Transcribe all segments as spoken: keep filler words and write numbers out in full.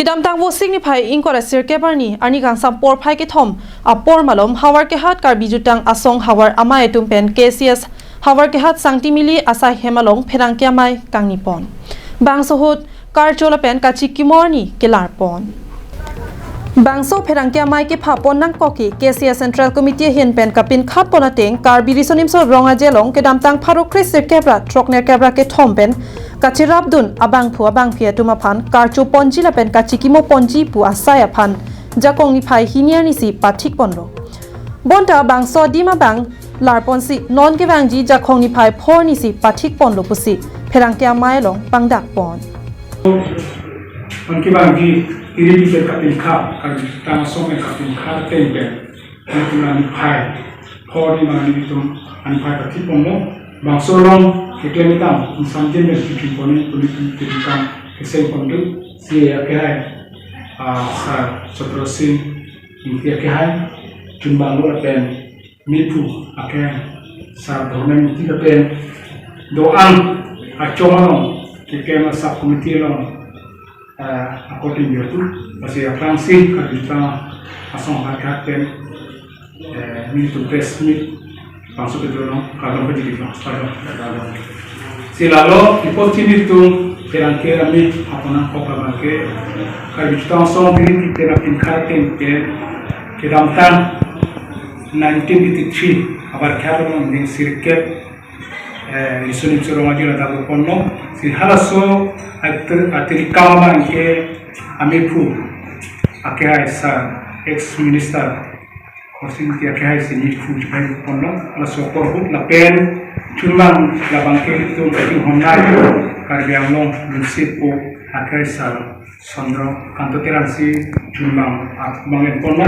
Kedamtang Vosik niphai ingkoi ra sirkep arni, arni kangsam porphai kethom apor malom Howraghat Karbi Jutang Asong havar amei atum pen K C S Howraghat Sangti Mili asai hem along pherangke amei kangni pon. Bangso ahut karcho lapen kachikimo arni kelar pon. Bangso pherangke amei kepha pon nangkok ke K C S Central Committee ahin pen kapinkhat pon ateng Karbi Riso Nimso Rong Aje along kedamtang pharo kre sirkep ra throknerkep ra kethom pen kachirapdun abangphu abangphi atum aphan karcho ponji lapen kachikimo ponji pu asai aphan Jakhong niphai hini arnisi pathik ponlo. Bonta bangso adim abang lar ponsi non kevangji Jakhong niphai pho arnisi pathik ponlo pusi pherangke amei along pangdak pon. Non kevangji tiri pen kapinkhat, Karbi Jutang Asong pen kapinkhat ateng pen, nelitum arni phai pho arni ma nelitum arni phai pathik ponlo. Bangso along keklem kedam insamjin pen kikim pon nelitum tiri kam keseng pon do. Si akehai, ah, Sar Chatro Sing Ingti akehai, chunbang lo lapen mephu akehai Sar Dharmen Ingti lapen do-an achom along keklem a sub committee along, eh, according to, lasi aphrangsi Karbi Jutang Asong Howraghat pen, eh, nelitum press meet bangso kedo along kardom pajirlo, kardom, kardom. Si lalo, ipo si nelitum pherangke amei aphan nangkok abangke, Karbi Jutang Asong tiri pen kapinkhat ateng pen kedamtang nineteen eighty-three Howraghat along ning sirkep, eh, Riso Nimso Rong Aje ladak ponlo. Si halaso atiri, atiri kam abangke amephu akehai Sar ex minister Khorsing Ingti akehai si mephu chipai ponlo. Halaso apor ahut lapen chunbang labangke itum kachinghon nai Karbi Anglong Municipal akehai Sar Chandra Kanto Terang si chunbang abang en ponlo.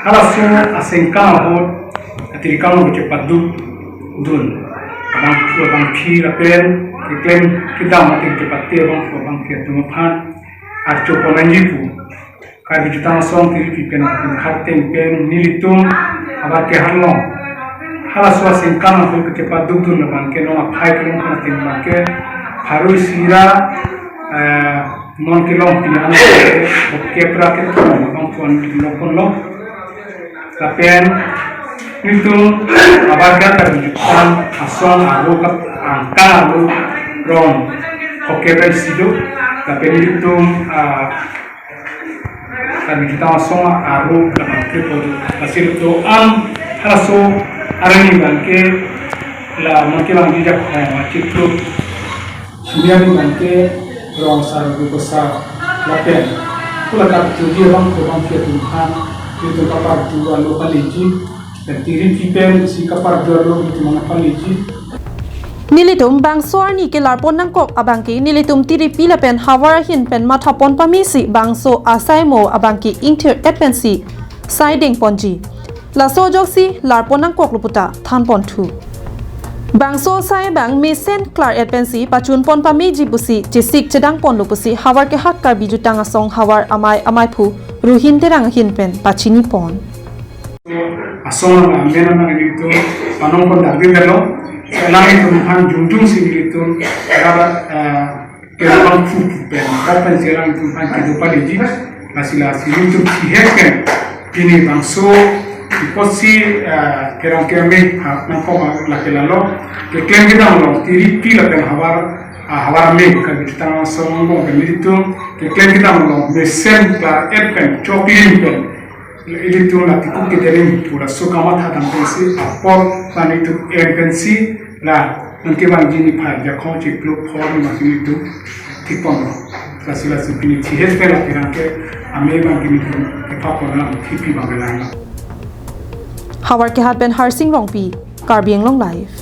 Halaso asengkan ahut atiri kam along chepadukdun abangphu abangphi lapen keklem kedam ateng kepate abangphu abangphi atum aphan archo pon nangji pu Karbi Jutang Asong tiri pen kapinkhat ateng pen nelitum Howraghat along halaso asengkan ahut kechepadukdun abangke non aphai kelong pon ateng abangke pharo isi ra, eh, non kelong pini an kep ra kethom abang pon long pon long. Lapen nelitum Howraghat Karbi Jutang Asong aro kap angka aro rong hoke pen sido. Lapen nelitum, ah, Karbi Jutang Asong aro kamatri pon. Lasi do-an halaso arni abangke la mangke lang dijak, eh, chiklo. Sumia abangke rong sar duko sar lapen pula karchoji abangphu abangphi atum aphan nelitum kapardu alo paleji. Dan tiri pen si kapardu alo nelitum nangpaleji. Nelitum bangso arni kelar pon nangkok abangke nelitum tiri lapen havar ahin pen matha pon pamesi bangso asai mo abangke ingthir-et pensi saideng ponji. Laso ajoksi lar pon nangkoklo puta than ponthu. Bangso asai abang mesen klar-et pensi pachun pon pameji pusi chesik chedang ponlo pusi Howraghat Karbi Jutang Asong havar amei ameiphu Ruhin Terang ahin pen pachini pon. Asong amen amen nelitum panong pon dagdi velo. Alanglitum aphan jongjong si nelitum rabat, eh, pen abangphu pen, pen si alanglitum aphan kedo paleji. Lasi lasi nelitum chihet pen pini bangso ipo si, eh, pherangke amei ha nangkok lake lalo. Keklem kedam along tiri lapen havar, ah, havar amei Karbi Jutang Asong angbong pen nelitum keklem kedam along mesen klar-et pen choklim pen ilitum la tikuk kederim pura sukamatha dam pensi apor la nelitum en pensi la nangke bang jini phai Jakhong chiklo pho arni masi nelitum thik ponlo. Lasi lasi pini chihet pen la pherangke amei abangke nelitum kepha pon nang thipi abang lang. Howraghat pen Harsing Rongpi, Karbi Anglong Live.